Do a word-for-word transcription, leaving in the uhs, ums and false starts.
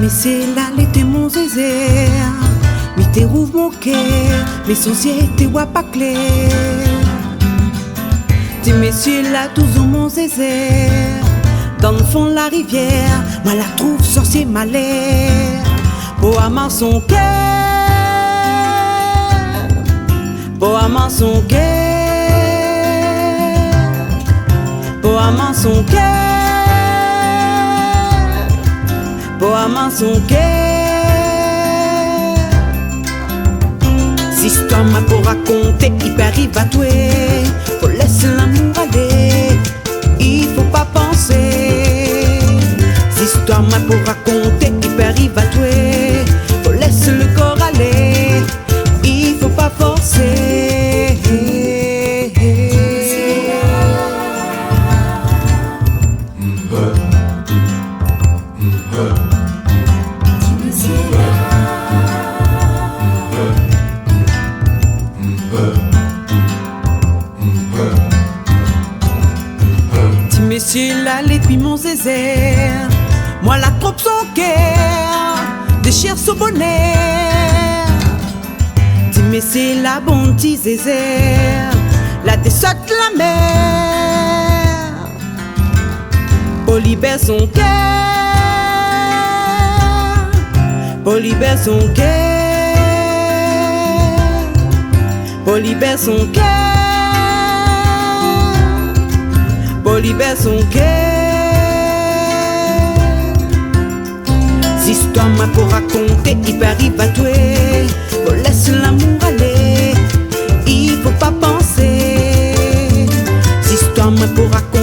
Mésyé la lété mon zézèr, mi té rouv mon kèr, mé son zié té wa pa klèr. Ti mésyé la touzour mon zézèr, dan fon la rivièr, ma la trouv sorsyé malèr. Pou amar son kèr, pou amar son kèr, pou amar son kèr, pou amar son kèr. Zistwar ma pou rakonté, i pé ariv atwé, fo lès lamour alé, i fo pa pansé. Zistwar ma pou rakonté, i pé ariv atwé, fo lès lo kor alé, i fo pa forsé. Ti mésyé la lé dpi mon zézèr, moin la trouv son kèr déshir son bonèr. Ti mésyé la bon ti zézèr, la désot la mèr. Pou libèr son kèr, pou libèr son kèr, pou libèr son kèr, pou libèr son kèr. Zistwar ma pou rakonté, i pé ariv atwé, fo lès lamour alé, i fo pa pansé. Zistwar ma pou rakonté,